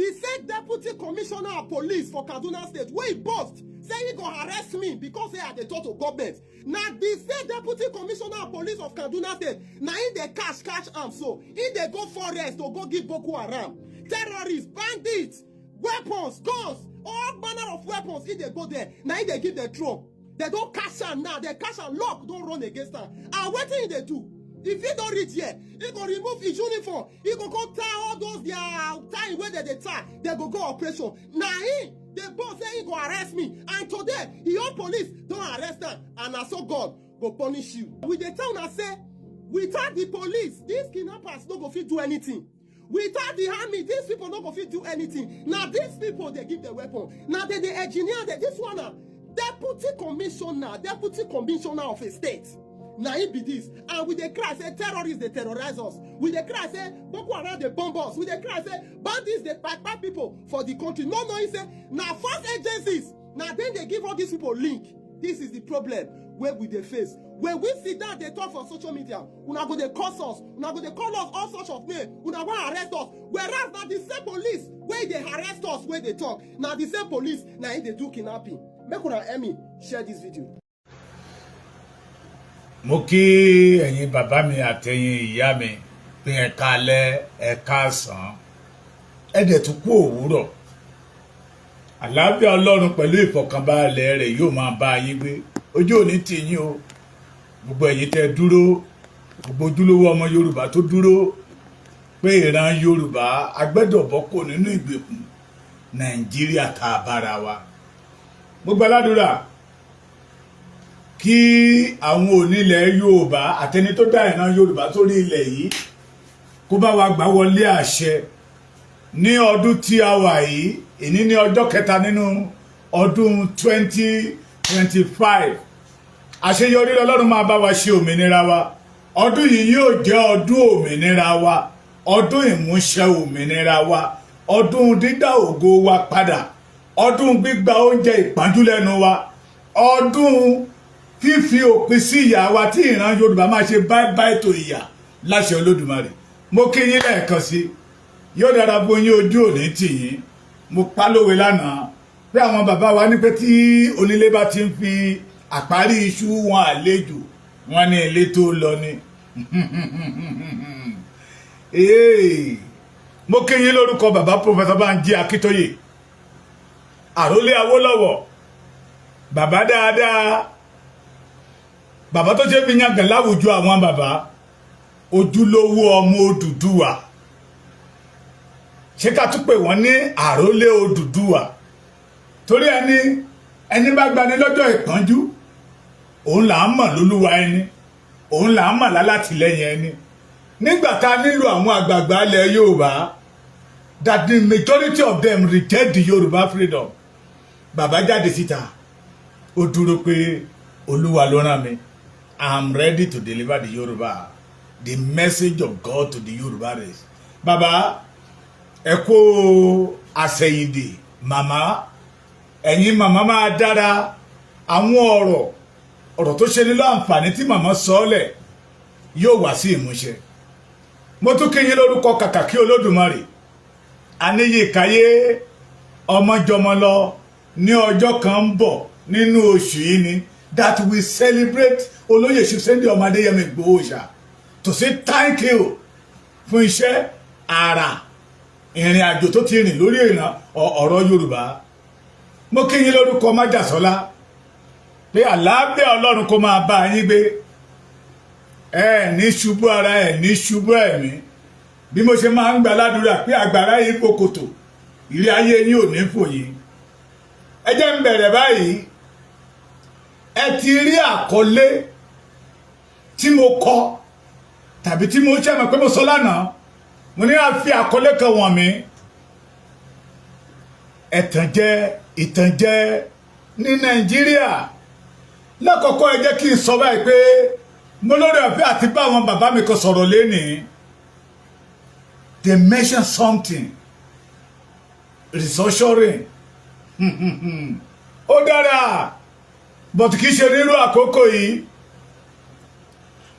The same deputy commissioner of police for Kaduna State wey boast say he go arrest me because say I dey talk to government, na the same deputy commissioner of police of Kaduna State na him dey catch am. So he dey go forest to go give Boko Haram terrorists, bandits, weapons, guns, all manner of weapons. He dey go there, na him dey give dem drum. Dem don catch am now. Dem catch am, luck don run against am. And wetin he dey do, if he don reach here, he go remove his uniform, he go go tie all those their tie wey dem dey tie, dem go go operation. Na him dey boast say he go arrest me, and today he own police don arrest am. And na so God go punish you. We dey tell una say without the police, these kidnappers no go fit do anything. Without the army, these people no go fit do anything. Na these people dey give the weapon, na dem dey engineer dem. This one na deputy commissioner of a state na him be this. And we dey cry say terrorists dey terrorize us, we dey cry say Boko Haram dey bomb us, we dey cry say bandits dey kpai people for the country, no knowing say na false agencies na dem dey give all these people link. This is the problem wey we dey face. When we sit down dey talk for social media, una go dey curse us, una go dey call us all sorts of names, una wan arrest us, whereas na the same police wey dey arrest us wey dey talk, na the same police na im dey do kidnapping. Make una help me share this video. Mo kí ẹ̀yin bàbá mi àtẹ̀yin ìyá mi pé ẹ káalẹ́, ẹ káàsán, ẹ dẹ̀ tún kú òwúrọ̀. Àlàáfíà Ọlọ́run pẹ̀lú ìfọ̀kànbalẹ̀ rẹ̀ yóò máa bá yín gbé. Ojú òní tì yín o. Gbogbo ẹ̀yin tẹ́ dúró, gbogbo ojúlówó ọmọ Yorùbá tó dúró pé ìran Yorùbá agbẹ́dọ̀bọ́ kò nínú ìgbèkùn Nàìjíríà tá a bára wa, mo gbàdúrà kí àwọn onílẹ̀ Yorùbá àtẹni tó dá ìran Yorùbá sórí ilẹ̀ yìí kó bá wa gbà wọlé àṣẹ ní ọdún tí a wà yìí. Èní ní ọjọ́ kẹta nínú ọdún 2025. Àṣeyọrí Ọlọ́run máa bá wa ṣe òmìnira wa. Ọdún yìí yóò jẹ́ ọdún òmìnira wa, ọdún ìmúṣẹ òmìnira wa, ọdún dídá ògo wa padà, ọdún gbígba oúnjẹ ìpọ́njú lẹ́nu wa, ọdún fífi òpin sí ìyà wa, tí ìran Yorùbá máa ṣe bye bye to ìyà láṣẹ Olódùmarè. Mo kí yín lẹ́ẹ̀kan sí, yóò dára bó yín, ojú òní tì yín. Mo pa lówe lánàá pé àwọn bàbá wa ní pé tí onílé bá ti ń fi àparí iṣu wọn àlejò wọn ní ilé tó lọ ni. Mo kí yín lórúkọ bàbá Professor Bánjí Akíntóyè, àrólé Awólọ́wọ̀, bàbá dáadáa, bàbá tó ṣe fi yangàn láwùjọ àwọn bàbá, ojúlówó ọmọ Odùduwà. Ṣé ká tún pè wọ́n ní àrólé Odùduwà? Torí ẹni ẹni bá gbani lọ́jọ́ ìpọ́njú, òun là ń mọ̀ lólúwa ẹni, òun là ń mọ̀ lálátìlẹ́yìn ẹni. Nígbà tá a nílò àwọn àgbààgbà ilẹ̀ Yorùbá, that the majority of them reject the Yorùbá freedom, bàbá jáde síta, ó dúró pé Olúwa ló rán mi, I am ready to deliver the Yorùbá, the message of God to the Yorùbá race. Bàbá, ẹ kó àsẹ̀yìndè. Màmá, ẹ̀yin màmá máa dára. Àwọn ọ̀rọ̀ ọ̀rọ̀ tó ṣe nílò àǹfààní tí màmá sọ ọ́ lẹ̀ yóò wá sí ìmúṣẹ. Mo tún kí yín lórúkọ kàkà kí Olódùmarè aníyíkáyé ọmọjọmọ lọ. Ní ọjọ́ kan ń bọ̀ nínú oṣù yìí ni that we celebrate Olóyè Sunday ọmọ Adéyẹmọ Ìgbòho Òòṣà, to say thank you fún iṣẹ́ àrà ìrìn àjò tó ti rìn lórí ìran ọ̀rọ̀ Yorùbá. Mo kí yín lórúkọ Májàsọ́lá pé àlàáfíà Ọlọ́run kó máa bá yín gbé. Ẹ ní ṣubú ara, ẹ ní ṣubú ẹ̀mí. Bí mo ṣe máa ń gbà ládùúrà pé àgbàrá yìí fòkòtò ìrí ayé yín ò ní fò yín. Ẹ jẹ́ ń bẹ̀rẹ̀ báyìí. Ẹ ti rí àkọlé tí mo kọ tàbí tí mo ṣe mọ̀ pé mo sọ lánàá, mo ní àfi àkọlé kan wọ̀n mí: ẹ̀tànjẹ, ìtànjẹ ní Nàìjíríà. Lákọ̀ọ́kọ́, ẹ jẹ́ kí n sọ báyìí pé mo lórí ọ̀fẹ́ àti bá àwọn bàbá mi kan sọ̀rọ̀ lénìí. They mention something, restructuring. Ó dára, but kì í ṣe nírú àkókò yìí.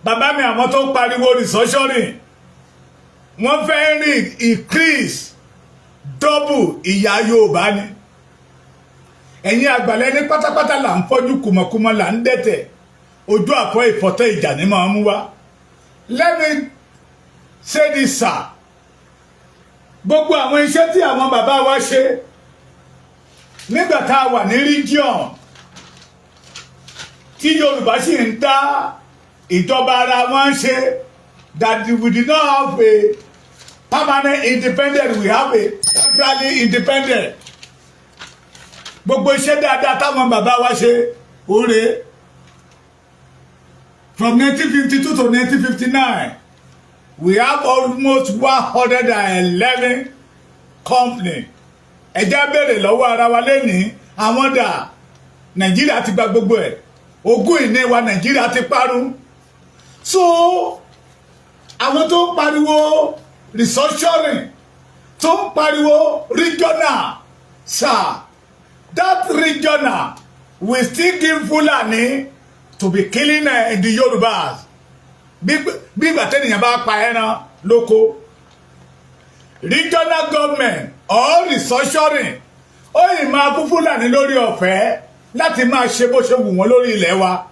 Bàbá mi, àwọn tó ń pariwo restructuring, wọ́n fẹ́ rí increase Double ìyà Yorùbá ni. Ẹ̀yin àgbàlẹ̀ ní pátápátá là ń fọ́jú, kùmọ̀kùmọ̀ là ń dẹ̀tẹ̀, ojú àfọ́ ìfọ̀tẹ́ ìjà ní máa mú wá. Let me say this, sir. Gbogbo àwọn iṣẹ́ tí àwọn bàbá wa ṣe nígbà tá a wà ní region, tí Yorùbá sì ń dá ìjọba ara wọn ṣe, that we did not have a permanent independent, we have a temporary independent. Gbogbo iṣẹ́ dáadáa táwọn bàbá wa ṣe oore, from 1952 to 1959, we have almost 111 company. Ẹ jẹ́ béèrè lọ́wọ́ ara wa lẹ́nìí, àwọn dà? Nàìjíríà ti gba gbogbo ẹ̀. Ogún ìní wa, Nàìjíríà ti parun. So àwọn tó ń pariwo restructuring, tó ń pariwo regional, sir, that regional will still give Fulani to be killing the Yorubas. Bí ìgbà tẹ́nìyàn bá pa ẹran lóko, regional government or restructuring, ó yìí máa fún Fúlàní lórí ọ̀fẹ́ láti máa ṣe bó ṣe wù wọ́n lórí ilẹ̀ wa.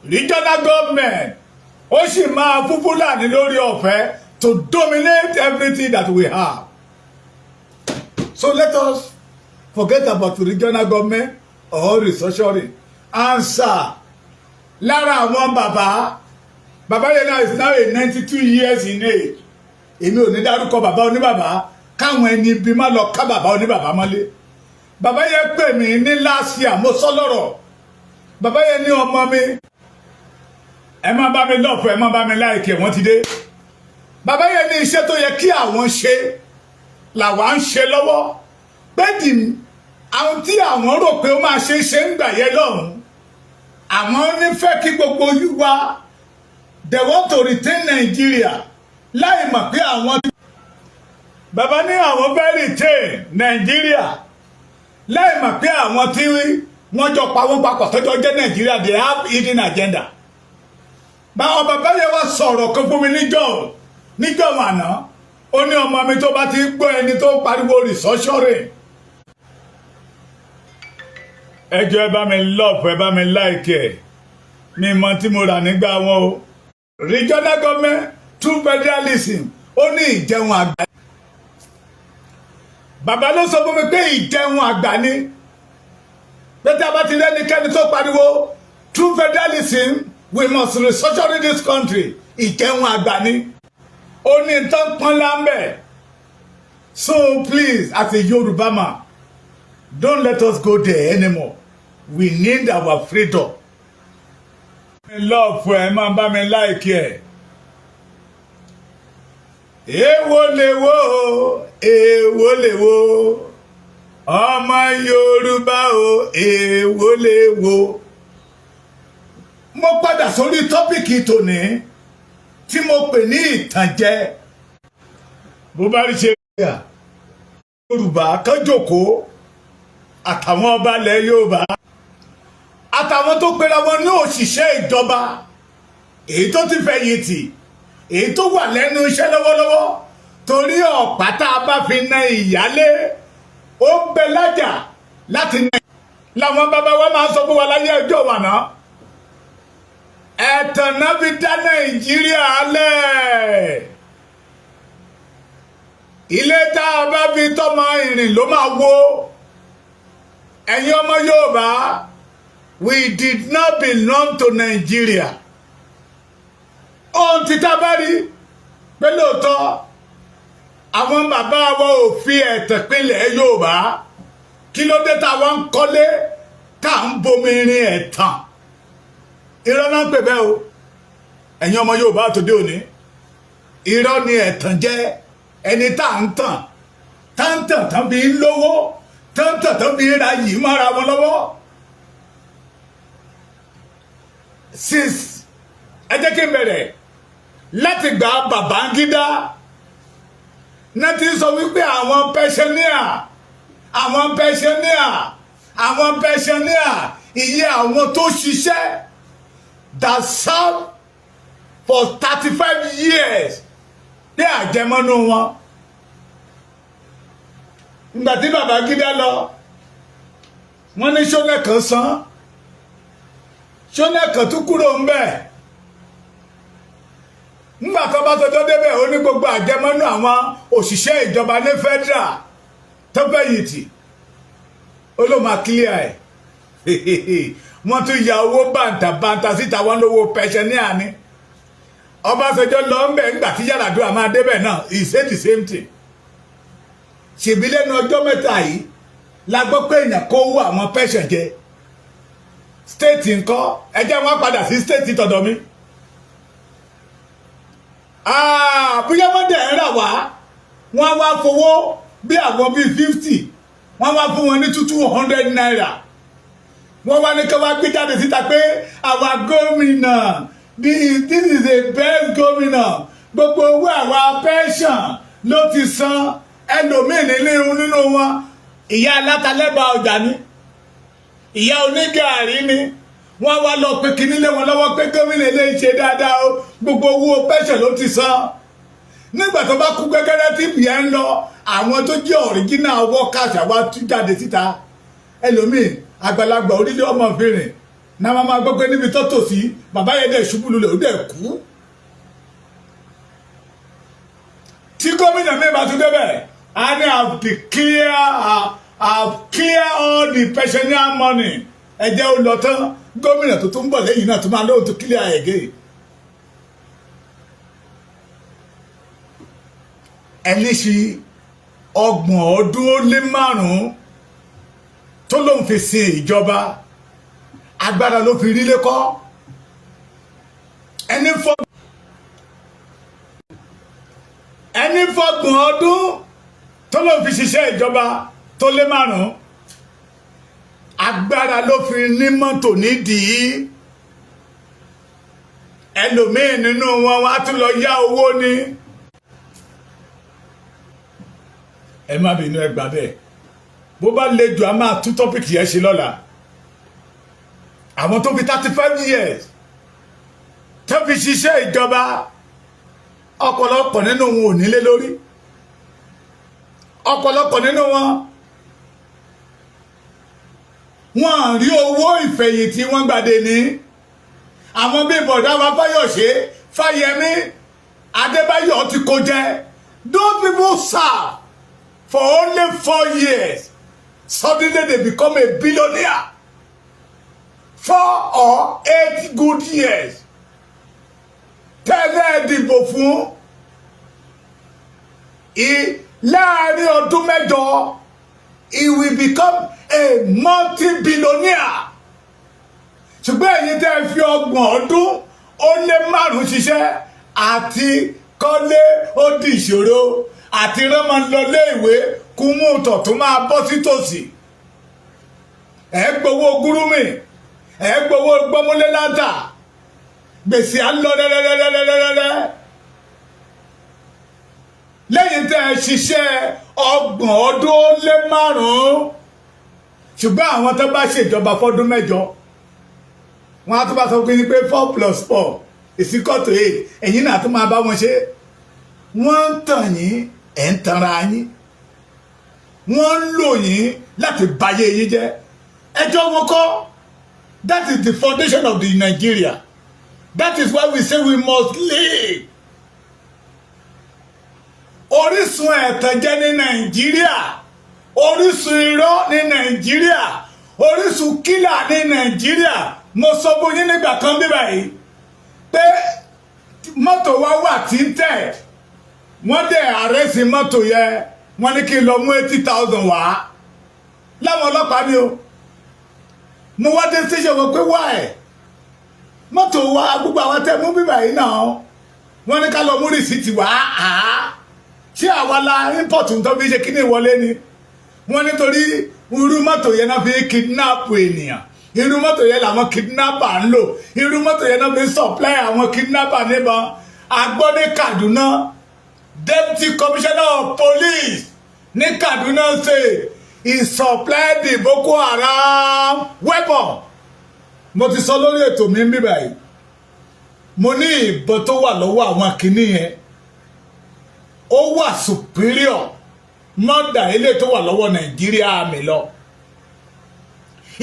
Regional government, ó sì máa fún Fúlàní lórí ọ̀fẹ́ to dominate everything that we have. So let us forget about regional government or restructuring. Answer lára àwọn bàbá bàbá yẹn náà is now a 92 years in age. Èmi ò ní dárúkọ bàbá oníbàbá, káwọn ẹni bí má lọ ká bàbá oníbàbá mọ́lé. Bàbá yẹn pè mí ní last year, mo sọ lọ́rọ̀. Bàbá yẹn ní, "Ọmọ mi, ẹ má bá mi love, ẹ má bá mi like." Wọ́n ti dé. Bàbá yẹn ní iṣẹ́ tó yẹ kí àwọn ṣe làwa ń ṣe lọ́wọ́, pé dì àwọn tí àwọn rò pé ó máa ṣe é ṣe ń gbà yẹn lọ́hùn, àwọn nífẹ̀ẹ́ kí gbogbo wa, they want to retain Nigeria, láì mọ̀ pé àwọn. Bàbá ní àwọn fẹ́ retain Nigeria, láì mọ̀ pé àwọn tí wọ́n jọ pawó papọ̀ tọ́jọ́ jẹ́ Nigeria, they have hidden agenda. Báwọn bàbá yẹn wá sọ̀rọ̀ kan fún mi níjọ́ àná. Ó ní, "Ọmọ mi, tó bá ti gbọ́ ẹni tó pariwo restructuring, ẹ jọ̀ọ́, ẹ bá mi love, ẹ bá mi like ẹ." Mi mọ tí mo rà nígbà wọn o. Regional government through federalism, ó ní ìjẹun àgbà. Bàbá ló sọ fún mi pé ìjẹun àgbà ni, pé tí a bá ti rẹ́nikẹ́ni tó pariwo through federalism we must restructure this country, ìjẹun àgbà ni. Ó ní tán pọ́n lámbẹ̀. So please, as a Yoruba man, don't let us go there anymore. We need our freedom. Love, ẹ máa bá mi like ẹ. Èwo lèwo, èwo lèwo, ọmọ Yorùbá o, èwo lèwo? Mo padà sórí topic tòní tí mo pè ní ìtànjẹ. Bó bá rí ṣe Yorùbá kan jókòó, àtàwọn ọba ilẹ̀ Yorùbá, àtàwọn tó pera wọn ní òṣìṣẹ́ ìjọba, èyí tó ti fẹ̀yìntì, èyí tó wà lẹ́nu iṣẹ́ lọ́wọ́lọ́wọ́, torí ọ̀pá tá a bá fi na ìyálé, ó ń bẹ lájà láti na. Làwọn bàbá wa máa ń sọ fún wa láyé ọjọ́ wà náà, ẹ̀tàn náà fi dá Nàìjíríà lẹ̀. Ilé tá a bá fi tọ́mọ ìrìn ló máa wó. Ẹ̀yin ọmọ Yorùbá, we did not belong to Nigeria. Ohun tí tá a bá rí pé lóòótọ́ àwọn bàbá wa ò fi ẹ̀tàn pinlẹ̀ Yorùbá, kí ló dé tá a wá ń kọ́lé, tá à ń bomi rin ẹ̀tàn? Irọ́ náà ń pè bẹ́ẹ̀ o. Ẹ̀yin ọmọ Yorùbá tòde òní, irọ́ ni ẹ̀tàn jẹ́. Ẹni tá à ń tàn, tá ń tàn, tán fi ń lówó, tá ń tàn, tán fi ń ra yìí mọ́ra wọn lọ́wọ́. Since, ẹ jẹ́ kí n bẹ̀rẹ̀ láti gba Babangida náà, ti sọ wípé àwọn pensioner, àwọn pensioner, àwọn pensioner, ìyẹn àwọn tó ṣiṣẹ́ that serve for 35 years ní àjẹmọ́nú wọn. Ìgbà tí Babangida lọ, wọ́n ní Ṣónẹ́kàn san. Ṣónẹ́kàn tún kúrò ń bẹ̀. Nígbà tó bá tọjọ́ débẹ̀, ó ní gbogbo àjẹmọ́nú àwọn òṣìṣẹ́ ìjọba ní federal tó fẹ̀yìntì, ó ló máa clear ẹ̀. Wọ́n tún ya owó bàǹtàbàǹtà síta, wọ́n lówó pensioner ní. Ọbásanjọ́ lọ ń bẹ̀. Ńgbà tí Yar'Adua máa débẹ̀ náà, he said the same thing. Ṣèbí lẹ́nu ọjọ́ 3 yìí la gbọ́ pé èèyàn kó owó àwọn pension jẹ. State ńkọ́? Ẹ jẹ́ wọn padà sí state tọ̀dọ̀ mi. Bóyá wọ́n dẹ̀ ń rà wá, wọ́n wá fowó bí àwọn bíi 50, wọ́n wá fún wọn ní 200 naira. Wọ́n wá ní kí wọ́n gbé jáde síta pé àwa gómìnà, this is the best gómìnà, gbogbo owó àwa pension ló ti san. Ẹlòmíì nínú wọn, ìyá alátalẹ́bà ọjà ni, ìyá onígàárí ni. Wọ́n wá lọ pé kíní lé wọn lọ́wọ́ pé gómìnà ilé ṣe dáadáa o, gbogbo owó pension ló ti san. Nígbà tó bá kú gẹ́gẹ́rẹ́ tí ìyẹn ń lọ, àwọn tó jẹ́ original workers àwa tún jáde síta. Ẹlòmíì, àgbàlagbà orílẹ̀ ọmọ fèrè náà, máa gbọ́ pé níbi tó tò sí, bàbá yẹn dẹ̀ ṣubú lulẹ̀, ó dẹ̀ kú. Tí gómìnà mi bá tún débẹ̀, a ní have clear all the pensioner money. Ẹ jẹ́ ó lọ tán, gómìnà tó tún bọ̀ lẹ́yìn náà tó máa lóhùn tó clear again. Ẹni ṣe 35 ọdún tó lóun fi sin ìjọba, agbára ló fi rí lẹ́kọ́. Ẹni fọgbọ̀n ọdún tó lóun fi ṣiṣẹ́ ìjọba tó lé márùn-ún, agbára ló fi ní mọ́tò nídìí. Ẹlòmíín nínú wọn wá tún lọ yá owó ní. Ẹ má bínú, ẹ gbà bẹ́ẹ̀. Bó bá le jù, a máa tún topic yẹn ṣe lọ́la. Àwọn tó fi 35 years tó fi ṣiṣẹ́ ìjọba, ọ̀pọ̀lọpọ̀ nínú wọn ò nílé lórí. Ọ̀pọ̀lọpọ̀ nínú wọn, wọ́n rí owó ìfẹ̀yìntì wọ́n gbàdé ní. Àwọn bíi bọ̀dá wa Fáyọ̀ṣe, Fáyẹmí, Adébáyọ̀ ti kó jẹ. Those people serve for only 4 years, suddenly they become a billionaire. 4 or 8 good years tẹ́lẹ̀ dìbò fún láàrin ọdún 8, he will become a multi-billionaire. Ṣùgbọ́n ẹ̀yin tẹ́ fi 35 ọdún ṣiṣẹ́, àti kọ́lé ó di ìṣòro, àti ránmọ lọ lé ìwé kún mú tọ̀tún máa bọ́ sí tòsí. Ẹ̀ gbowó gúrúmì, ẹ̀ gbowó gbọ́múlé láńtà, gbèsè à ń lọ rẹ́rẹ́rẹ́rẹ́rẹ́rẹ́. Lẹ́yìn tẹ́ ẹ ṣiṣẹ́ 35 ọdún. Ṣùgbọ́n àwọn tó bá ṣèjọba fọ́dún 8, wọ́n á tún bá sọ pé ní pé 4 plus 4 is equal to 8. Ẹ̀yin náà tún máa bá wọn ṣe. Wọ́n ń tàn yín, ẹ̀ ń tanra yín. Wọ́n ń lò yín láti bayé yín jẹ́. Ẹjọ́ wọn kọ́. That is the foundation of the Nigeria. That is why we say we must leave. Orísun ẹ̀tànjẹ ní Nàìjíríà, orísun irọ́ ní Nàìjíríà, orísun kílà ní Nàìjíríà. Mo sọ fún yín nígbà kan bí báyìí pé mọ́tò wa wà tinted. Wọ́n dẹ̀ arrest mọ́tò yẹn, wọ́n ní kí n lọ mú 80,000 wá láwọn ọlọ́pàá ni o. Mo wá dé station, wọ́n pé wá ẹ̀ mọ́tò wa, gbogbo àwọn tẹ́ mú bíbà yìí náà, wọ́n ní ká lọ mú receipt wá. Á ṣé àwa la import tó fi ṣe kíní ìwọlé ni? Wọ́n nítorí irú mọ́tò yẹn náà fi kidnap ènìyàn, irú mọ́tò yẹn làwọn kidnapper ń lò, irú mọ́tò yẹn náà fi supply àwọn kidnapper níbọn. Agbọ́ ní Kaduna, deputy commissioner of police ní Kaduna State, he supplied the Boko Haram weapon. Mo ti sọ lórí ètò mi ń bí báyìí, mo ní ìbọn tó wà lọ́wọ́ àwọn kinní yẹn, ó wà superior. Mọ́dà eléyìí tó wà lọ́wọ́ Nàìjíríà Army lọ,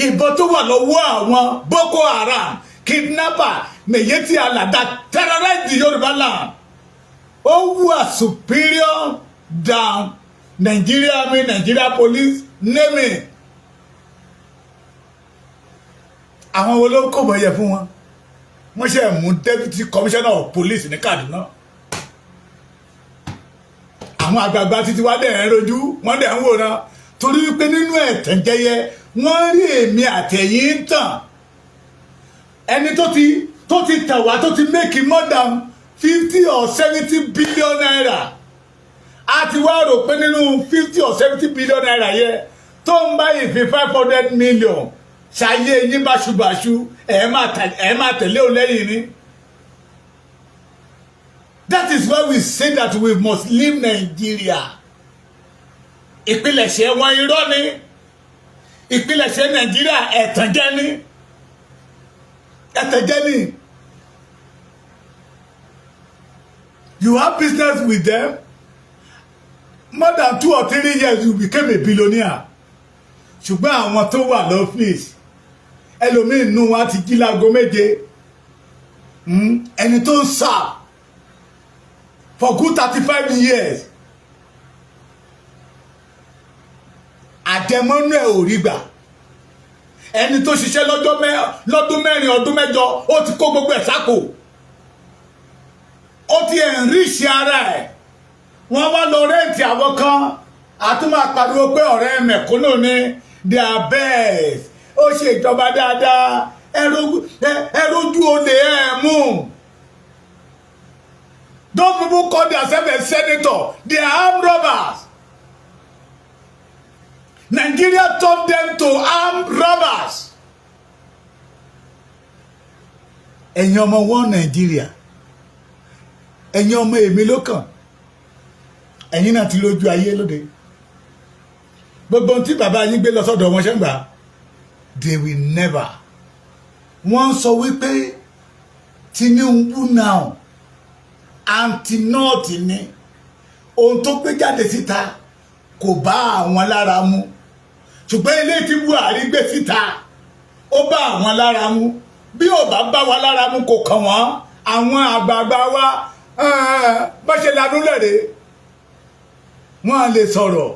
ìbọn tó wà lọ́wọ́ àwọn Boko Haram, kidnapper, Miyetti Allah that terrorize the Yorùbá land, ó wà superior than Nigeria Army, Nigeria Police, name it. Àwọn wo ló ń kò bọ̀yẹ fún wọn? Wọ́n ṣe mú deputy commissioner of police ní Kaduna. Àwọn àgbààgbà títí wá dẹ̀ ń rojú, wọ́n dẹ̀ ń wòran, torí wípé nínú ẹ̀tàn jẹyẹ wọ́n rí èmi àtẹ̀yìn ń tàn. Ẹni tó ti tàn wá, tó ti make more than 50 or 70 billion naira, a ti wá rò pé nínú 50 or 70 billion naira yẹ, tó ń bá ìfi 500 million ṣayé yín báṣubàṣu, ẹ̀ máa tẹ̀lé òun lẹ́yìn ni. That is why we say that we must leave Nigeria. Ìpilẹ̀ṣẹ̀ wọn, irọ́ ni. Ìpilẹ̀ṣẹ̀ Nàìjíríà, ẹ̀tànjẹ ni, ẹ̀tànjẹ ni. You have business with them more than 2 or 3 years, you became a billionaire. Ṣùgbọ́n àwọn tó wà lọ́fíìsì, ẹlòmíín nù wọn ti jí láago 7. Ẹni tó ń serve for good 35 years, àjẹmọ́nú ẹ̀ ò rí gbà. Ẹni tó ṣiṣẹ́ lọ́jọ́ lọ́dún 4, ọdún 8, ó ti kó gbogbo ẹ̀ sápò, ó ti enrich ara ẹ̀. Wọ́n wá lọ rent àwọn kan, àtúmọ̀ pariwo pé ọ̀rẹ́ mẹ̀kúnnù ni, they are best, ó ṣe ìjọba dáadáa. Ẹ rójú olè ẹ mú. Those people call themselves a senator, they are armed robbers. Nigeria turned them to armed robbers. Ẹ̀yin ọmọ wọn Nàìjíríà, ẹ̀yin ọmọ èmi ló kàn, ẹ̀yin náà ti lójú ayé lóde. Gbogbo ohun tí bàbá yín gbé lọ sọ́dọ̀ wọn ṣe ń gbà, they will never. Wọ́n sọ wípé Tinubu now, anti-North ni. Ohun tó gbé jáde síta kò bá àwọn lára mu, ṣùgbọ́n ilé tí Buhari gbé síta, ó bá àwọn lára mu. Bí ò bá bá wa lára mu, kò kàn wọ́n. Àwọn àgbààgbà wa bá ṣe lanú lẹ́rẹ̀ẹ́, wọ́n lè sọ̀rọ̀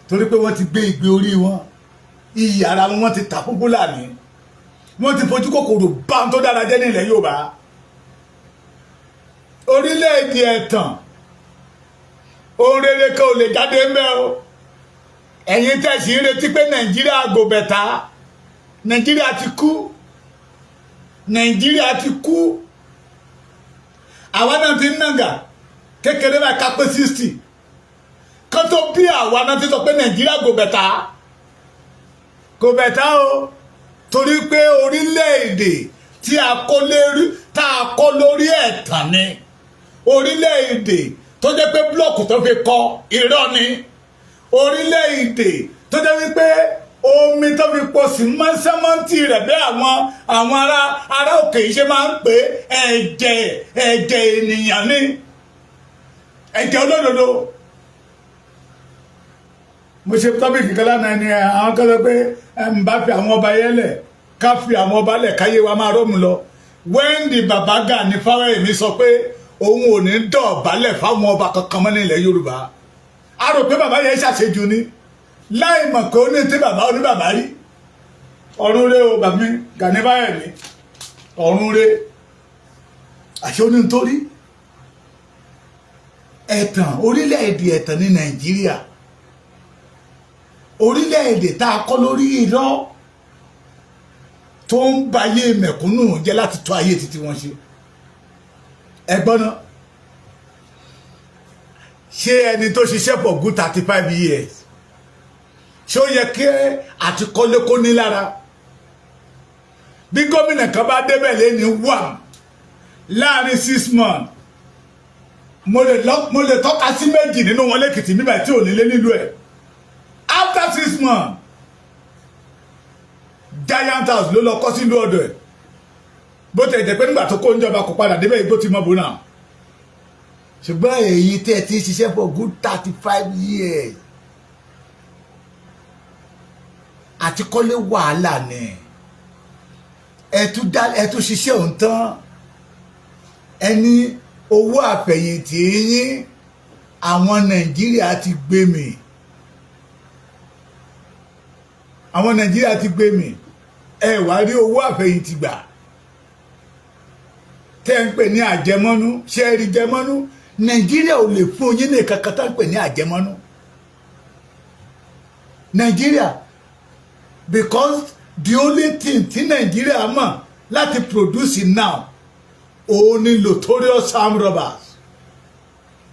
torí pé wọ́n ti gbé ìgbé orí wọn, iyì ara wọn, wọ́n ti tà fún Fúlàní. Wọ́n ti fojú kòkòrò bá ń tó dára jẹ́ ní ilẹ̀ Yorùbá. Orílẹ̀-èdè ẹ̀tàn, ohun rere kan ò lè jáde ń bẹ́ o. Ẹ̀yin tẹ̀sí ń retí pé Nàìjíríà go better, Nàìjíríà ti kú, Nàìjíríà ti kú. Àwa náà ti ń nàgà kékeré báyìí, ká pé 60 kán tó bí àwa náà ti sọ pé Nàìjíríà go better, go better o, torí pé orílẹ̀-èdè tí a kọ́ lérí, tá a kọ́ lórí ẹ̀tàn ni. Orílẹ̀-èdè tó jẹ́ pé block tó fi kọ́, irọ́ ni. Orílẹ̀-èdè tó jẹ́ wípé omi tó fi pọ̀ sí mọ́sẹ́mọ́ntì rẹ̀, bí àwọn ará òkè yìí ṣe máa ń pè ẹ̀jẹ̀, ẹ̀jẹ̀ ènìyàn ni, ẹ̀jẹ̀ olódodo. Mo ṣe topic kan lánàá ni àwọn kan sọ pé ń bá fi àwọn ọba yẹn lẹ̀, ká fi àwọn ọba lẹ̀, káyé wa máa rọ́ọ̀mù lọ. When the baba Gani Fáwẹ́hìnmí sọ pé òun ò ní dọ̀bálẹ̀ fáwọn ọba kankan mọ́ nílẹ̀ Yorùbá, a rò pé bàbá yẹn ṣàṣejù ni, láì mọ̀ pé ó ní tí bàbá oníbàbá rí. Ọ̀run rẹ o, bàbá mi Gani Fáwẹ́hìnmí, ọ̀run rẹ. Àṣẹ onítorí ẹ̀tàn. Orílẹ̀-èdè ẹ̀tàn ní Nàìjíríà, orílẹ̀-èdè tá a kọ́ lórí irọ́ tó ń bayé mẹ̀kúnnù jẹ́ láti tó ayé títí wọ́n ṣe. Ẹgbọ́n náà, ṣé ẹni tó ṣiṣẹ́ for good 35 years, ṣé ó yẹ kí àti kọ́lé kó ní lára? Bí gómìnà kan bá débẹ̀ lẹ́ni wà láàrin 6 months, mo lè tọ́ka sí méjì nínú wọn lẹ́kìtì nígbà tí ò nílé nílùú ẹ̀. After 6 months, giant house ló lọ kọ́ sílùú ọ̀dọ̀ ẹ̀. Bó tẹ̀ jẹ́ pé nígbà tó kó ń jọba, kò padà débẹ̀, igbó ti mọ̀ bó náà. Ṣùgbọ́n èyí tẹ́ ẹ ti ń ṣiṣẹ́ for good 35 years, àti kọ́lé, wàhálà ni. Ẹ tún dá, ẹ tún ṣiṣẹ́ òun tán, ẹni owó àfẹ̀yìntì yín, àwọn Nàìjíríà ti gbé mì. Àwọn Nàìjíríà ti gbé mì. Ẹ wá rí owó àfẹ̀yìntì gbà tẹ́ ń pè ní àjẹmọ́nú. Ṣé ẹ rí jẹmọ́nú? Nàìjíríà ò lè fún yín ní kankan tá ń pè ní àjẹmọ́nú Nàìjíríà, because the only thing tí Nàìjíríà mọ̀ láti produce now, òun ni notorious armed robbers,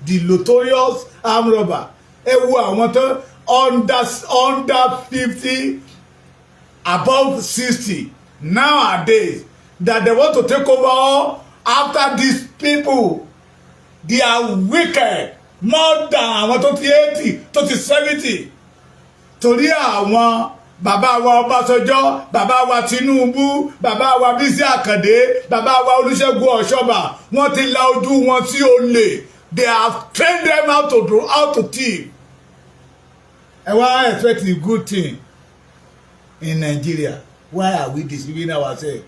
the notorious armed robber. Ẹ wo àwọn tó under 50, above 60 nowadays that they want to take over all after these people. They are wicked more than àwọn tó ti 80, tó ti 70, torí àwọn bàbá wa Ọbásanjọ́, bàbá wa Tinubu, bàbá wa Bísí Àkàndé, bàbá wa Olúṣẹ́gun Ọ̀ṣọ́bà, wọ́n ti la ojú wọn sí olè. They have trained them how to do, how to thief. Ẹ wá expect the good thing in Nigeria? Why are we deceiving ourselves?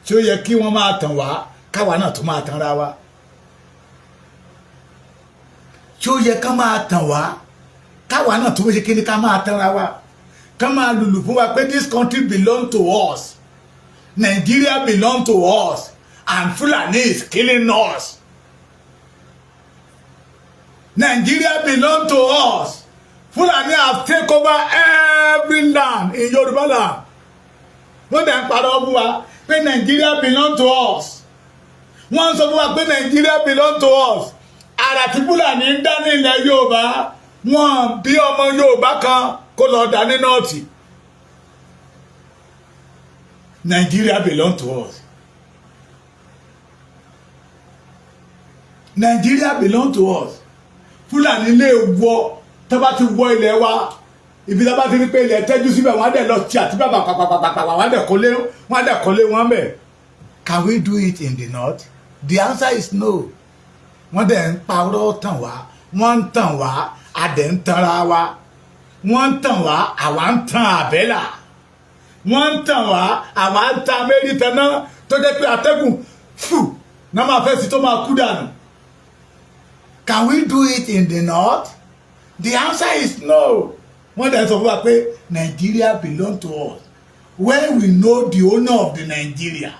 Tí ó yẹ kí wọ́n máa tàn wá, káwa náà tún máa tanra wa? Tí ó yẹ ká máa tàn wá, káwa náà tún ṣe kí ni, ká máa tanra wa, ká máa lùlù fún wa pé this country belong to us, Nigeria belong to us, and Fulani is killing us? Nigeria belong to us. Fulani have take over every land in Yoruba land. Wọ́n dẹ̀ ń parọ́ fún wa pé Nigeria belong to us. Wọ́n ń sọ fún wa pé Nigeria belong to us. Àrà tí Fúlàní ń dá ní ilẹ̀ Yorùbá, wọ́n bí ọmọ Yorùbá kan kó lọ dá ní North. Nigeria belong to us. Nigeria belong to us. Fúlàní lè wọ, tó bá ti wọ ilẹ̀ wa, ibi tó bá ti rí pé ilẹ̀ tẹ́jú síbẹ̀, wọ́n á dẹ̀ lọ tí àti bàbà pàpàpàpàpà, wọ́n á dẹ̀ kọ́lé wọn bẹ̀. Can we do it in the north? The answer is no. Wọ́n dẹ̀ ń parọ́ tàn wá, wọ́n ń tàn wá, a dẹ̀ ń tanra wa. Wọ́n ń tàn wá, àwa ń tan àbẹ́là. Wọ́n ń tàn wá, àwa ń tan amẹ́rìtàn náà, tó jẹ́ pé atẹ́gùn fù náà máa fẹ́ sí tó máa kú dànù. Can we do it in the north? The answer is no. Wọ́n dẹ̀ sọ fún wa pé Nigeria belong to us when we know the owner of the Nigeria.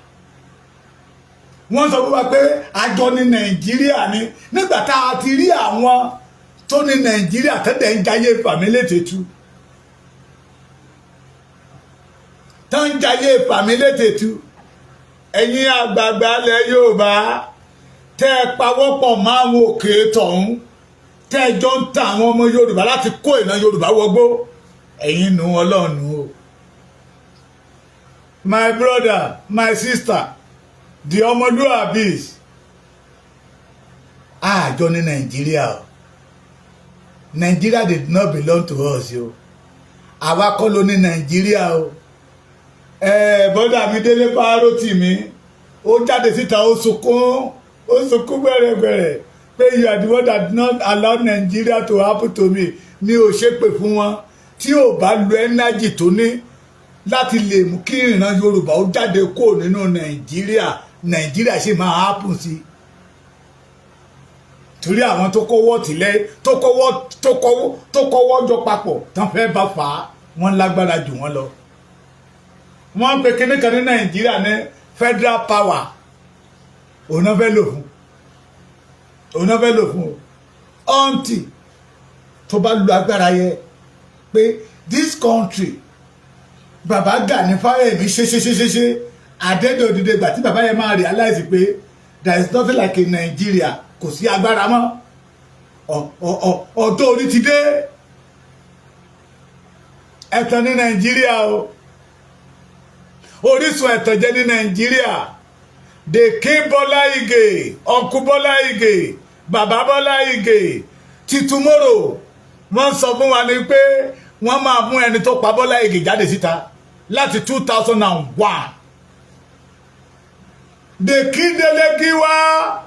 Wọ́n sọ fún wa pé àjọ ní Nàìjíríà ni, nígbà tá a ti rí àwọn tó ní Nàìjíríà tẹ́tẹ̀ ń jayé fàmílétètú, tó ń jayé fàmílétètú. Ẹ̀yin àgbààgbà ilẹ̀ Yorùbá tẹ́ ẹ pawọ́pọ̀ máa ń òkè tọ̀hún, tẹ́ ẹ jọ ń ta àwọn ọmọ Yorùbá láti kó ìran Yorùbá wọgbó, ẹ̀yin nu Ọlọ́run o. My brother, my sister, the ọmọlúàbí's, àjọ ní Nàìjíríà o. Nigeria did not belong to us o. Àwa kọ́ ló ní Nàìjíríà o. Ẹ bọ́dà mi Délé Fárótìmí, ó jáde síta, ó sunkún, ó sunkún gbẹ̀rẹ̀gbẹ̀rẹ̀ pé you are the one that did not allow Nigeria to happen to me. Mi ò ṣépè fún wọn. Tí ò bá lo energy tó ní láti lè mú kí ìran Yorùbá ó jáde kó nínú Nàìjíríà, Nàìjíríà ṣì máa happen sí, torí àwọn tó kọ́wọ́ tìlẹ̀, tó kọ́wọ́ jọ papọ̀ tán fẹ́ bá fà á, wọ́n lágbára jù wọ́n lọ. Wọ́n ń pe kíní kan ní Nàìjíríà ní federal power. Òun náà fẹ́ lò fún, òun náà fẹ́ lò fún o. Ọ̀ǹtì tó bá lu agbára yẹ pé this country, bàbá Gani Fáwẹ́hìnmí ṣe ṣe ṣe ṣe ṣe àdédé òdìdé gbà tí bàbá yẹn máa realize pé there is nothing like in Nigeria, kò sí agbára mọ́, ọ̀dọ́ orí ti dé. Ẹ̀tàn ní Nàìjíríà o. Orísun ẹ̀tàn jẹ́ ní Nàìjíríà. They kill Bọ́lá Ìgè, Uncle Bọ́lá Ìgè, Bàbá Bọ́lá Ìgè. Ti tomorrow, wọ́n sọ fún wa ní pé wọ́n máa mú ẹni tó pa Bọ́lá Ìgè jáde síta láti 2001. They kill Dele Giwa.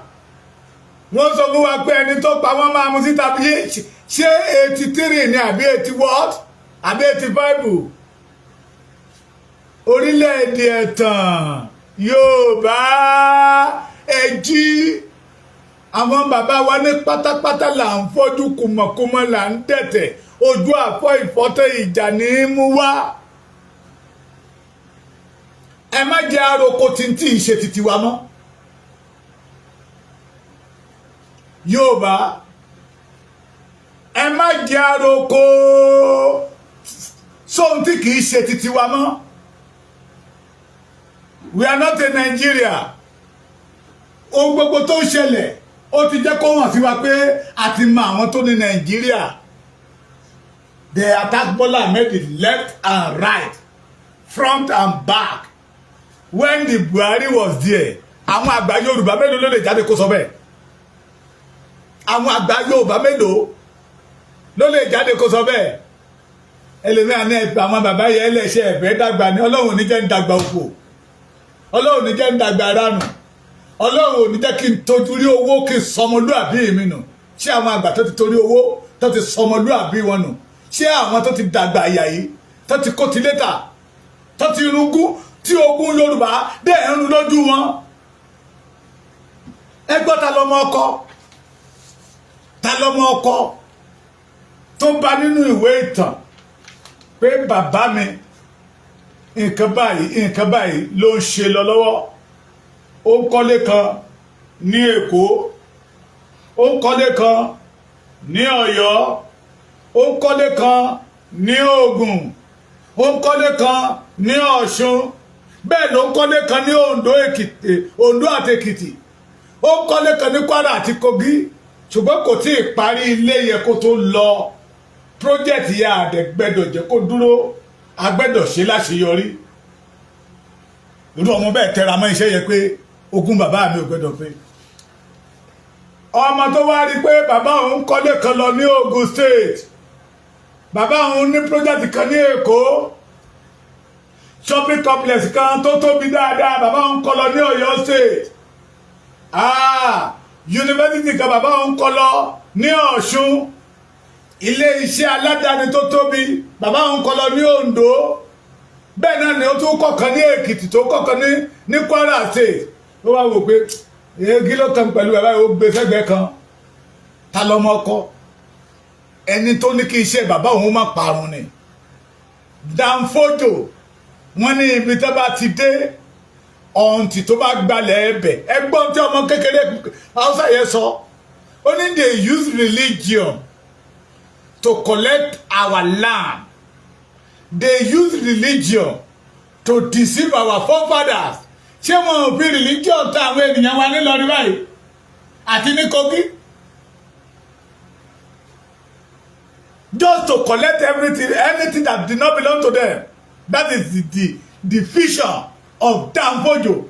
Wọ́n sọ fún wa pé ẹni tó pa wọ́n máa mú síta. Bí ṣé 83 ni àbí 80 what àbí 85? Orílẹ̀-èdè ẹ̀tàn Yorùbá, ẹ jí. Àwọn bàbá wa ní pátápátá là ń fọ́jú, kùmọ̀kùmọ̀ là ń dẹ̀tẹ̀, ojú àfọ́ ìfọ́tẹ̀, ìjà ní í mú wá. Ẹ má jẹ́ àròkọ tí ń tí ì ṣe titi wa mọ́. Yorùbá, ẹ má jẹ́ àròkọ sóhun tí kì í ṣe titi wa mọ́. We are not in Nigeria. Ohun gbogbo tó ń ṣẹlẹ̀, ó ti jẹ́ kó hàn sí wa pé a ti mọ àwọn tó ní Nàìjíríà. They attack Bola Ahmed left and right, front and back. When the Buhari was there, àwọn àgbà Yorùbá mélòó ló lè jáde kó sọ bẹ́ẹ̀? Àwọn àgbà Yorùbá mélòó ló lè jáde kó sọ bẹ́ẹ̀? Ẹlòmíà ní ẹ̀fẹ̀ àwọn bàbá yẹn ẹlẹ́ṣẹ̀ ẹ̀fẹ̀ dàgbà ní. Ọlọ́run ò ní jẹ́ ń dàgbà òfò, Ọlọ́run ò ní jẹ́ ń dàgbà ránù, Ọlọ́run ò ní jẹ́ kí n tojú rí owó kí n sọmọlúàbí mi nù. Ṣé àwọn àgbà tó ti torí owó tó ti sọmọlúàbí wọn nù, ṣé àwọn tó ti dàgbà àyà yìí, tó ti kó ti létà, tó ti rúgún, tí ogun Yorùbá dẹ̀ ń rún lójú wọn? Ẹ gbọ́, ta lọmọ ọkọ, ta lọmọ ọkọ tó bá nínú ìwé ìtàn pé bàbá mi, nǹkan báyìí, nǹkan báyìí ló ń ṣe lọ lọ́wọ́? Ó ń kọ́lé kan ní Èkó, ó ń kọ́lé kan ní Ọ̀yọ́, ó ń kọ́lé kan ní Ògùn, ó ń kọ́lé kan ní Ọ̀ṣun, bẹ́ẹ̀ ló ń kọ́lé kan ní Oǹdó, Èkìtì, Oǹdó àti Èkìtì, ó ń kọ́lé kan ní Kwara àti Kogi, ṣùgbọ́n kò tí ì parí ilé yẹn kó tó lọ. Project yẹn, àdẹ̀gbẹ́dọ̀ jẹ́ kó dúró, agbẹ́dọ̀ ṣe láṣeyọrí. Irú ọmọ bẹ́ẹ̀ tẹra mọ́ iṣẹ́ yẹn pé ogún bàbá mi ò gbẹ́dọ̀ pé. Ọmọ tó wá rí pé bàbá òun kọ́lé kan lọ ní Ogun State, bàbá òun ní project kan ní Èkó, shopping complex kan tó tóbi dáadáa bàbá òun kọ́ lọ ní Ọ̀yọ́ State, university kan bàbá òun kọ́ lọ ní Ọ̀ṣun, ilé iṣẹ́ aládàáni tó tóbi bàbá òun kọ́ lọ ní Oǹdó, bẹ́ẹ̀ náà ni ó tún kọ̀kan ní Èkìtì, tó kọ̀kan ní Kwara State, ó wá wò pé egi ló kàn pẹ̀lú bàbá yìí, ó gbé sẹ́gbẹ̀ẹ́ kan. Ta lọ́mọ ọkọ ẹni tó ní kí iṣẹ́ bàbá òun má parun ni? Danfojo, wọ́n ní ibi tó bá ti dé, ọ̀ǹtì tó bá gbalẹ̀ ẹbẹ̀. Ẹgbọ́n tí ọmọ kékeré Haúsá yẹn sọ, ó ní they use religion to collect our land, they use religion to deceive our forefathers. Ṣé wọn ò fi religion ta àwọn ènìyàn wa nílọrin báyìí àti ní Kogi, just to collect everything, anything that did not belong to them? That is the vision of Danfojo.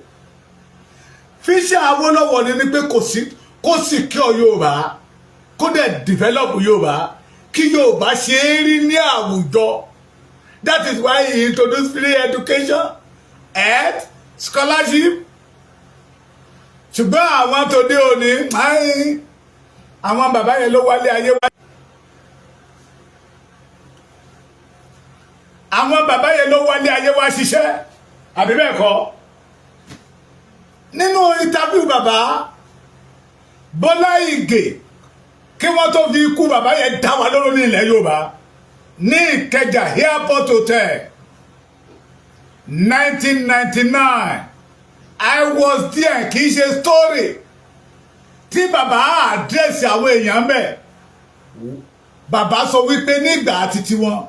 Vision Awólọ́wọ̀ ni pé kò sí kó sì kí ọ Yorùbá, kó dẹ̀ develop Yorùbá, kí Yorùbá ṣe é rí ní àwùjọ. That is why he introduced free education, health, scholarship. Ṣùgbọ́n àwọn tó dé òní, àwọn bàbá yẹn ló wálé ayé wá. Àwọn bàbá yẹn ló wálé ayé wá ṣiṣẹ́, àbí bẹ́ẹ̀ kọ́? Nínú interview bàbá Bọ́lá Ìgè, kí wọ́n tó fi ikú bàbá yẹn dá wa lóró ní ilẹ̀ Yorùbá, ní Ìkẹjà Airport Hotel, 1999, I was there, kì í ṣe story. Tí bàbá address àwọn èèyàn bẹ́ẹ̀, bàbá sọ wípé nígbà àti tiwọn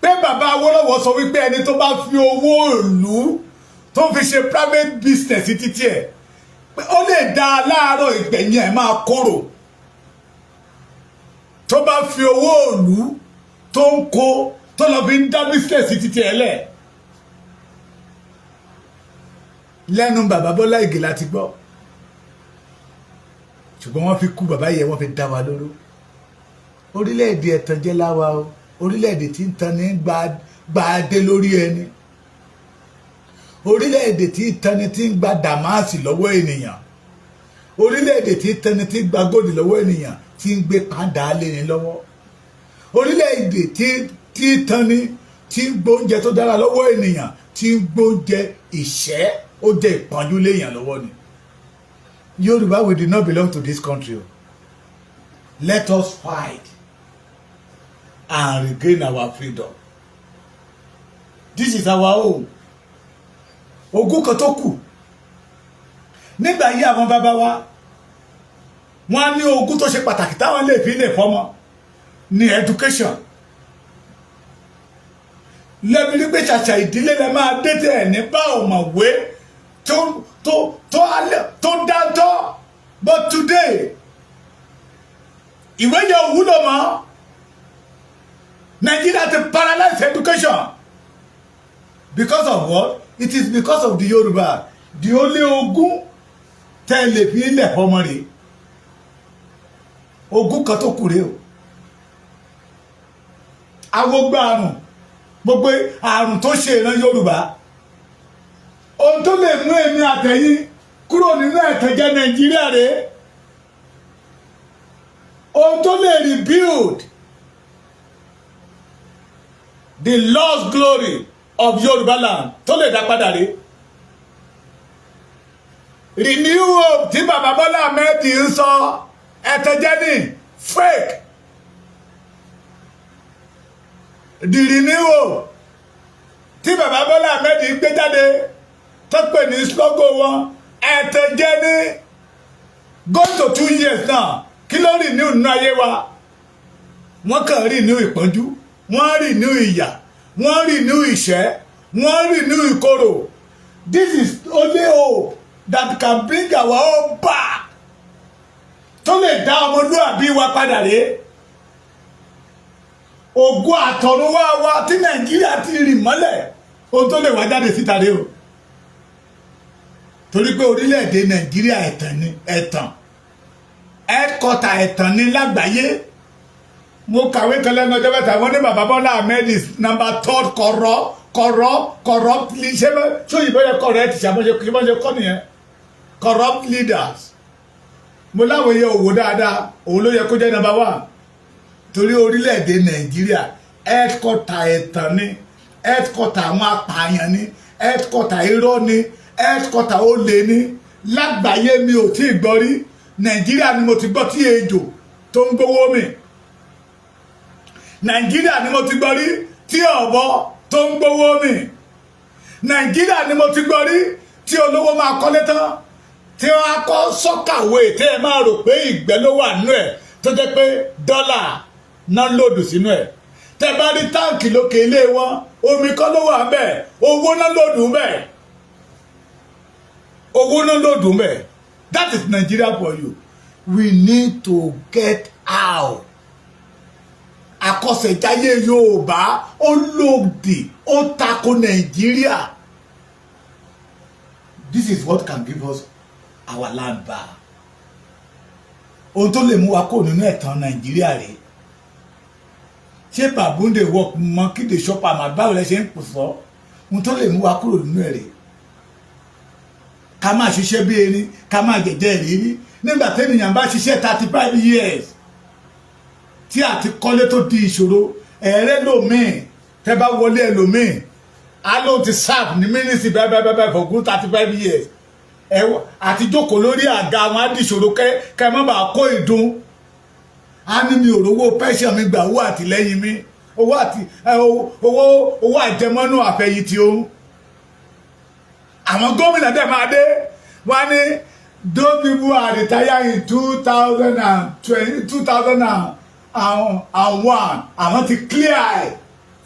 pé bàbá Awólọ́wọ̀ sọ wípé ẹni tó bá fi owó ìlú tó fi ṣe private business títí ẹ̀, pé ó lè dá a láàárọ̀, ìgbẹ̀yìn ẹ̀ máa kóró. Tó bá fi owó ìlú tó ń kó, tó lọ fi ń dá business títí ẹ̀ lẹ̀. Lẹ́nu bàbá Bọ́lá Ìgè láti gbọ́, ṣùgbọ́n wọ́n fi kú bàbá yẹn, wọ́n fi dá wa lóró. Orílẹ̀-èdè ẹ̀tànjẹ láwa o, orílẹ̀-èdè tí ń tan ní gba adé lórí ẹni, orílẹ̀-èdè tí ń tan ní tí ń gba dàmásì lọ́wọ́ ènìyàn. Orílẹ̀-èdè tí tẹni tí gba gold lọ́wọ́ ènìyàn, tí ń gbé pàǹdà lé ní lọ́wọ́. Orílẹ̀-èdè tí tẹni tí ń gbóúnjẹ tó dára lọ́wọ́ ènìyàn, tí ń gbóúnjẹ ìṣẹ́, ó jẹ́ ìpọ́njú léèyàn lọ́wọ́ ni. Yorùbá, we did not belong to this country o. Let us fight and regain our freedom. This is our own. Ogún kan tó kù nígbà yí, àwọn bàbá wa, wọ́n á ní ogún tó ṣe pàtàkì táwọn lè fi lè fọ́mọ ní education. Lẹ́bi ní pé ṣàṣà ìdílé lẹ máa dé tẹ̀ ẹ̀ ní bá ọ̀mọ̀wé tó dáńtọ́. But today, ìwé yẹn ò wúlò mọ́. Nigeria ti paralyze education. Because of what? It is because of the Yoruba. The only ogún tẹ́ lè fi ilẹ̀ fọmọ rèé, ogún kan tó kù rèé o. Awogba àrùn, gbogbo àrùn tó ṣe ìran Yorùbá, ohun tó lè mú èmi àtẹ̀yìn kúrò nínú ẹ̀tẹ̀jẹ̀ Nàìjíríà rèé, ohun tó lè rebuild the lost glory of Yorùbá land, tó lè dá padà rèé. Renew hope tí bàbá Bọ́lá Ahmed ń sọ, ẹ̀tẹ̀jẹ̀ ní fake. The renew hope tí bàbá Bọ́lá Ahmed gbé jáde, tó pè ní slogan wọn, ẹ̀tẹ̀jẹ̀ ní. Going to 2 years now, kí ló renew nínú ayé wa? Wọ́n kàn renew ìpọ́njú, wọ́n renew ìyà, wọ́n renew ìṣẹ́, wọ́n renew ìkorò. This is only hope that can bring our own back, tó lè dá ọmọlúàbí wa padà rèé. Ògo àtọ̀runwá wa tí Nàìjíríà ti rì mọ́lẹ̀, ohun tó lè wá jáde síta rèé o, torí pé orílẹ̀-èdè Nàìjíríà, ẹ̀tàn ni, ẹ̀tàn, headquarter ẹ̀tàn ni lágbàáyé. Mo kàwé kan lẹ́nu ọjọ́ mẹ́ta, wọ́n ní bàbá Bọ́lá Ahmed is number third corrupt. Ṣé sóyìnbó yẹ correct? Ṣàmọ́ṣe kọ́ nìyẹn, corrupt leaders. Mo láwọn yẹ òwò dáadáa, òun ló yẹ kó jẹ́ number one, torí orílẹ̀-èdè Nàìjíríà, headquarter ẹ̀tàn ni, headquarter àwọn apààyàn ni, headquarter irọ́ ni, headquarter olè ni lágbàáyé. Mi ò tí ì gbọ́ rí, Nàìjíríà ni mo ti gbọ́ tí ejò tó ń gbówó mi. Nàìjíríà ni mo ti gbọ́ rí tí ọ̀bọ tó ń gbówó mi. Nàìjíríà ni mo ti gbọ́ rí tí olówó máa kọ́lé tán, tí wọ́n á kọ́ soakaway, tí ẹ máa rò pé ìgbẹ́ ló wà nínú ẹ̀, tó jẹ́ pé dọ́là náà load sínú ẹ̀. Tẹ́ bá rí tank lókè ilé wọn, omi kọ́ ló wà ńbẹ̀, owó náà load ńbẹ̀, owó náà load ńbẹ̀. That is Nigeria for you. We need to get out. Àkọsẹ̀jáyé Yorùbá, ó lòdì, ó tako Nàìjíríà. This is what can give us our land back. Ohun tó lè mú wa kó nínú ẹ̀tàn Nàìjíríà rèé. Ṣé baboon dey work, monkey dey chop am? Báwo lẹ ṣe ń pò sọ? Ohun tó lè mú wa kúrò nínú ẹ̀ rèé. Ká máa ṣiṣẹ́ bí erin, ká máa jẹ̀jẹ̀ ìrírí. Nígbà tẹ́nìyàn bá ṣiṣẹ́ 35 years, tí àti kọ́lé tó di ìṣòro, ẹ̀rẹ́ lòmíì, tẹ́ bá wọlé ẹlòmíì, á ló ti serve ní ministry bẹ́ẹ̀ bẹ́ẹ̀ bẹ́ẹ̀ for good 35 years, àti jókòó lórí àga àwọn á di ìṣòro. Kẹ́ má bàa kó ìdun, á ní mi ò rówó pension mi gbà, owó àtìlẹ́yìn mi, owó àti owó àjẹmọ́nú àfẹ̀yìntì òun. Àwọn gómìnà dẹ̀ máa dé, wọ́n ní those people are retired in 2020, 2001, àwọn ti clear ẹ̀,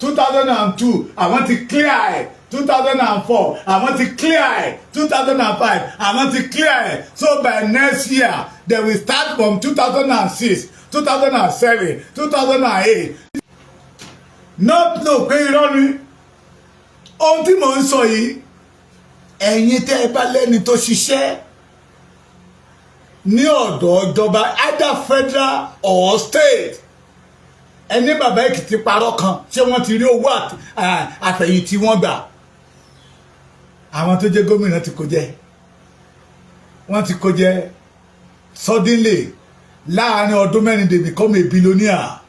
2002, àwọn ti clear ẹ̀, 2004, àwọn ti clear ẹ̀, 2005, àwọn ti clear ẹ̀. So by next year, they will start from 2006, 2007, 2008. Not no pé irọ́ ni ohun tí mò ń sọ yìí. Ẹ̀yin tẹ́ ẹ bá lẹ́ni tó ṣiṣẹ́ ní ọ̀dọ̀ ìjọba, either federal or state, ẹni bàbá Èkìtì parọ́ kan, ṣé wọ́n ti rí owó àfẹ̀yìntì wọn gbà? Àwọn tó jẹ́ gómìnà ti kó jẹ, wọ́n ti kó jẹ. Suddenly, láàárín ọdún 4, they become a billionaire.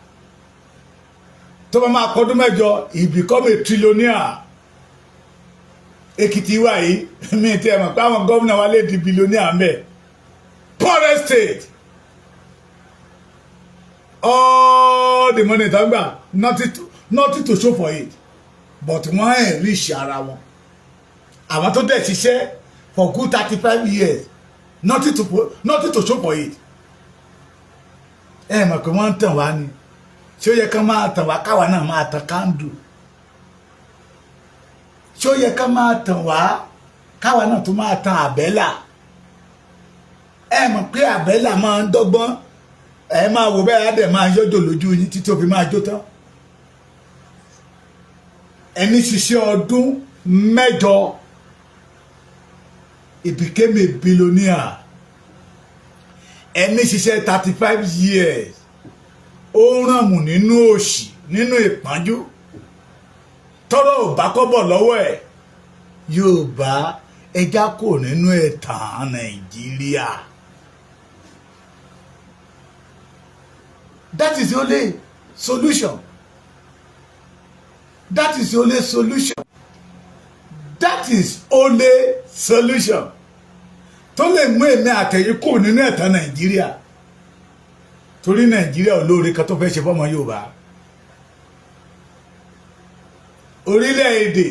Tó bá máa kọ́dún 8, he become a trillionaire. Èkìtì wa yìí, mi ti ẹ̀ mọ̀ pé àwọn gómìnà wa lè di billionaire ń bẹ̀. Poorest state, all the money tó ń gbà, nothing to show for it, but wọ́n enrich ara wọn. Àwọn tó dẹ̀ ṣiṣẹ́ for good 35 years, nothing to show for it. Ẹ mọ̀ pé wọ́n ń tàn wá ni. Ṣé ó yẹ ká máa tàn wá, káwa náà máa tàn candle? Ṣé ó yẹ ká máa tàn wá, káwa náà tó máa tan àbẹ́là? Ẹ mọ̀ pé àbẹ́là máa ń dọ́gbọ́n. Ẹ máa wò bẹ́ẹ̀, á dẹ̀ máa yọ́jò lójú yín títí ó fi máa jó tán. Ẹni ṣiṣẹ́ ọdún 8, he became a billionaire. Ẹni ṣiṣẹ́ 35 years, ó ń rànmù nínú òṣì, nínú ìpọ́njú, tọ́rọ̀ ò bá kọ́bọ̀ lọ́wọ́ ẹ̀. Yóò bá ẹja kò nínú ẹ̀tàn Nàìjíríà. That is the only solution. That is the only solution. That is only solution tó lè mú èmi àtẹ̀yìn kò nínú ẹ̀tàn Nàìjíríà, torí Nàìjíríà olóore kan tó fẹ́ ṣe fọ́mọ Yorùbá. Orílẹ̀-èdè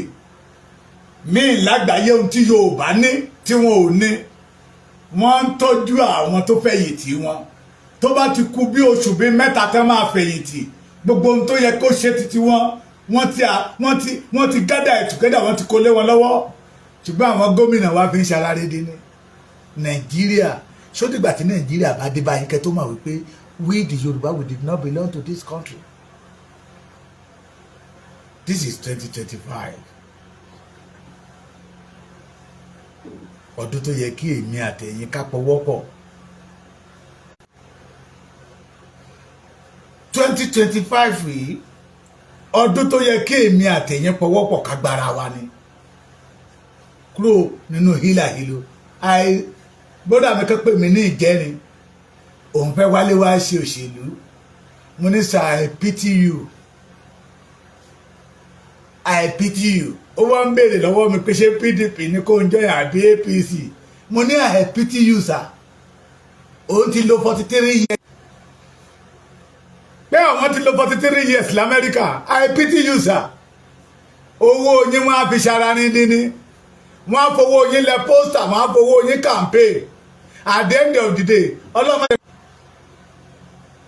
míì lágbàáyé, ohun tí Yorùbá ní tí wọn ò ní, wọ́n ń tọ́jú àwọn tó fẹ̀yìntì wọn. Tó bá ti kú bí oṣù bíi 3 tán máa fẹ̀yìntì, gbogbo ohun tó yẹ kó ṣe títí wọn, wọ́n ti gather it together, wọ́n ti kó lé wọn lọ́wọ́. Ṣùgbọ́n àwọn gómìnà wa fi ń ṣalárédé ní Nàìjíríà. Ṣó dìgbà tí Nàìjíríà bá dé báyìí kẹ́ tó mọ̀ wípé we the Yorùbá, we did not belong to this country? This is 2025, ọdún tó yẹ kí èmi àtẹ̀yin ká pọwọ́pọ̀. 2025 yìí, ọdún tó yẹ kí èmi àtẹ̀yin pọwọ́pọ̀ ká gbára wa ni kúrò nínú hílàhílo. Àì gbọ́dọ̀ mi kàn pè mí ní ìjẹrin, òun fẹ́ wálé wá ṣe òṣèlú. Mo ní, "Sir, I pity you, I pity you." Ó wá ń béèrè lọ́wọ́ mi pé ṣé PDP ní kó ń join àbí APC. Mo ní, "I pity you, sir." Òun ti lo 43 years, pé àwọn ti lo 43 years lamẹ́ríkà. I pity you, sir. Owó yín, wọ́n á fi ṣara ní díní, wọ́n á fowó yín lẹ poster, wọ́n á fowó yín campaign. At the end of the day, ọlọ́mọdé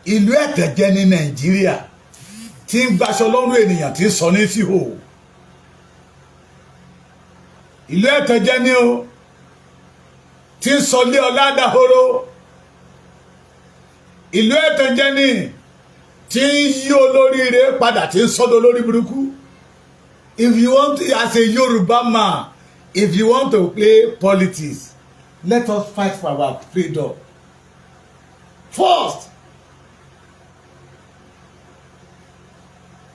ìlú ẹ̀tẹ̀jẹ́ ní Nàìjíríà tí ń gbaṣọ lọ́rùn ènìyàn, tí ń sọ ní síhò. Ìlú ẹ̀tẹ̀jẹ́ ní o, tí ń sọ lé ọlá dahoro. Ìlú ẹ̀tẹ̀jẹ́ ní tí ń yí olóríire padà, tí ń sọ́dọ̀ olórí burúkú. If you want to, as a Yoruba man, if you want to play politics, let us fight for our freedom first.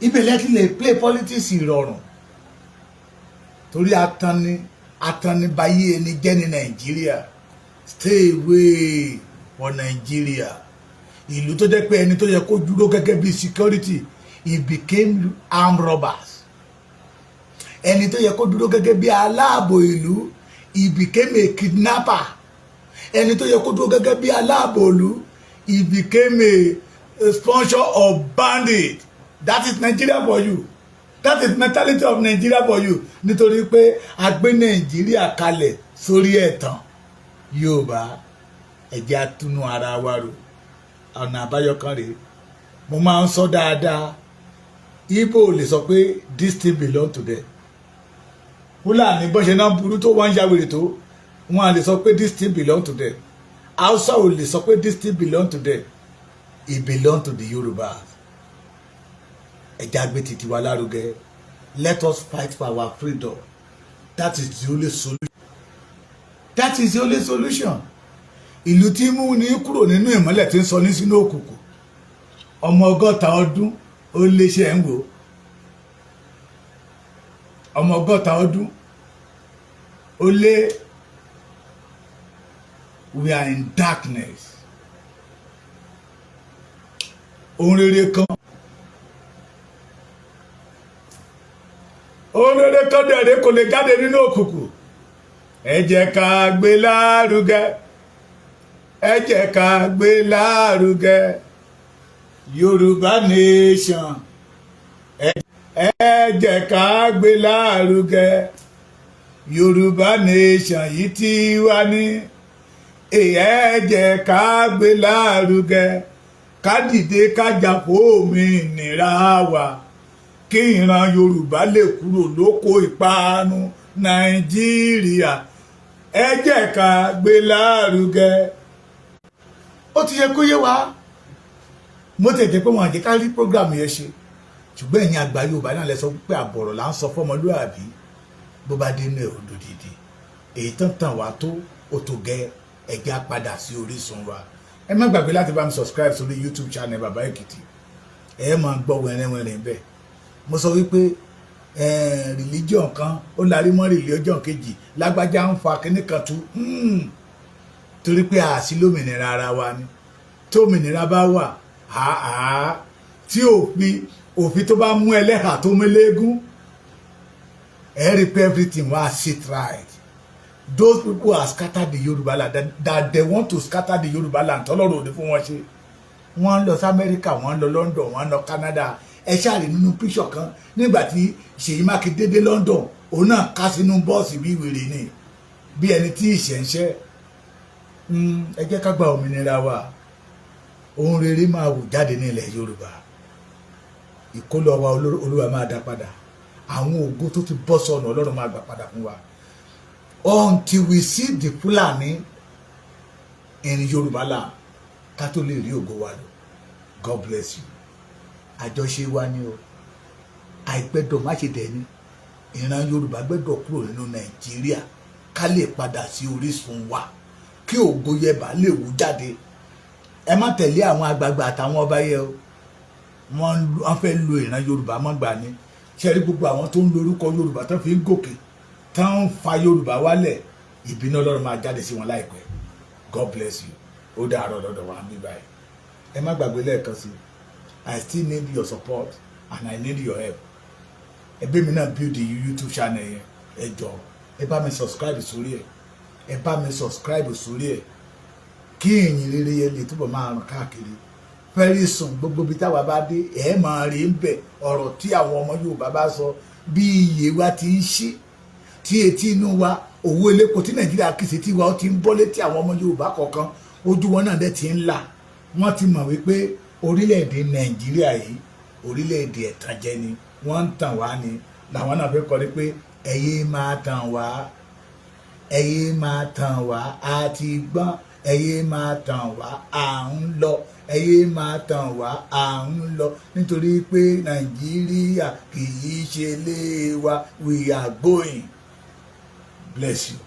Ibẹ̀ lẹ́tí lè play politics ìrọ̀rùn, torí atanni atannibayé ẹni jẹ́ ní Nàìjíríà. Stay away for Nàìjíríà. Ìlú tó jẹ́ pé ẹni tó yẹ kó dúró gẹ́gẹ́ bí security, he became armed robbers. Ẹni tó yẹ kó dúró gẹ́gẹ́ bí aláàbò ìlú, he became a kidnapper. Ẹni tó yẹ kó dúró gẹ́gẹ́ bí aláàbò ìlú, he became a sponsor of bandit. That is Nigeria for you. That is mentality of Nigeria for you. Nítorí pé a gbé Nàìjíríà kalẹ̀ sórí ẹ̀tàn. Yorùbá, ẹ jẹ́ á túnú ara wa rò. Ọ̀nà àbáyọ kan rèé. Mo máa ń sọ dáadáa, Igbo lè sọ pé this thing belong to them. Fúlàní, bọ́n ṣe náà burú tó, wọ́n ń ya wèrè tó, wọ́n á lè sọ pé this thing belong to them. Hausa ò lè sọ pé this thing belong to them. It belong to the Yorùbá. Ẹ jẹ́ á gbé tiwa lárugẹ. Let us fight for our freedom. That is the only solution. That is the only solution. Ìlú tí mú ní kúrò nínú ìmọ́lẹ̀, tí ń sọ ní sínú òkùnkùn. Ọmọ 60 ọdún ó léṣe ń wò, ọmọ 60 ọdún ó lé. We are in darkness. Ohun rere kan, ohun rere kan dẹ̀rẹ̀ kò lè jáde nínú òkùnkùn. Ẹ jẹ́ ká gbé lárugẹ, ẹ jẹ́ ká gbé lárugẹ Yorùbá Nation. Ẹ jẹ́ ká gbé lárugẹ Yorùbá Nation yìí tí wá ní. Ẹ jẹ́ ká gbé lárugẹ, ká dìde, ká jà fómìnira wa, kí ìran Yorùbá lè kúrò lóko ìparun Nàìjíríà. Ẹ jẹ́ ká gbé lárugẹ. Ó ti yẹ kó yé wa. Mo tẹ̀jẹ̀ pé wọn àjẹ́ ká rí program yẹn ṣe, ṣùgbọ́n ẹ̀yin àgbà Yorùbá náà lẹ sọ pé àbọ̀rọ̀ là ń sọ fọ́mọlúàbí, bó bá dénú ẹ̀ odò dìde. Èyí tán tàn wá tó ó tó gẹ́. Ẹ̀jẹ̀ á padà sí orísun wa. Ẹ má gbàgbé láti bá mi subscribe sórí YouTube channel Bàbá Èkìtì. Ẹ máa gbọ́ wẹ̀rẹ̀wẹ̀rẹ̀ bẹ́ẹ̀. Mo sọ wípé religion kan ó larí mọ́ religion kejì, lágbájá ń fa kinní kan tú, torí pé àṣì lómìnira ara wa ni. Tó òmìnira bá wà àá tí òfin tó bá mú ẹlẹ́hà tó mẹ́lẹ́gún, ẹ rí pé everything wá sit right. Those people are scattered the Yorùbá land, that they want to scatter the Yorùbá land, tọ́lọ́run òní fún wọn ṣe. Wọ́n lọ sí Amẹ́ríkà, wọ́n lọ London, wọ́n lọ Canada. Ẹ ṣáàrí nínú píṣọ̀ kan nígbà tí Ṣèyí Mákindé dé London, òun náà ká sínú bọ́ọ̀sì bí wèrè ni, bí ẹni tí ìṣẹ̀ ń ṣẹ́. Ẹ jẹ́ ká gba òmìnira wa. Ohun rere máa wù jáde ní ilẹ̀ Yorùbá. Ìkólọ wa, Olúwa máa dá padà. Àwọn ògo tó ti bọ́ sọnù, Ọlọ́run máa gbà padà fún wa. Until we see the Fulani in Yorùbá land, ká tó lè rí ògo wa lò. God bless you. Àjọṣe wa ni o, àìgbẹ́dọ̀ má ṣe dẹ̀ ni. Ìran Yorùbá gbẹ́dọ̀ kúrò nínú Nàìjíríà, ká lè padà sí orísun wa, kí ògo yẹba lè wú jáde. Ẹ má tẹ̀lé àwọn àgbààgbà àtàwọn ọba yẹ o. Wọ́n fẹ́ lo ìran Yorùbá mọ́gbà ni. Ṣe rí gbogbo àwọn tó ń lorúkọ Yorùbá tó fi ń gòkè, tó ń fa Yorùbá wálẹ̀, ìbínú Ọlọ́run máa jáde sí wọn láìpẹ́. God bless you. Ó dàárọ̀ lọ́dọ̀ wa ní báyìí. Ẹ má gbàgbé lẹ́ẹ̀kan sí, I still need your support and I need your help. Ẹbí mi náà build the YouTube channel yẹn. Ẹ jọ, ẹ bá mi subscribe sórí ẹ, ẹ bá mi subscribe sórí ẹ, kí ìyìn rere yẹn lè túbọ̀ máa ràn káàkiri. Very soon, gbogbo ibi táwa bá dé, ẹ máa rí ń bẹ̀ ọ̀rọ̀ tí àwọn ọmọ Yorùbá bá sọ, bí iye wa ti ń ṣí, tí etí inú wa, òwò elépo tí Nàìjíríà kìí ṣe tiwa, ó ti ń bọ́ létí àwọn ọmọ Yorùbá kọ̀ọ̀kan. Ojú wọn náà dẹ̀ ti ń là. Wọ́n ti mọ̀ wípé orílẹ̀-èdè Nàìjíríà yìí, orílẹ̀-èdè ẹ̀tànjẹ ni, wọ́n ń tàn wá ni. Làwọn náà fi kọ́ ni pé ẹ yé máa tàn wá, ẹ yé máa tàn wá, a ti gbọ́n. Ẹ yé máa tàn wá, à ń lọ. Ẹ yé máa tàn wá, à ń lọ, nítorí pé Nàìjíríà kì í ṣe ilé wa. We are going. Bless you.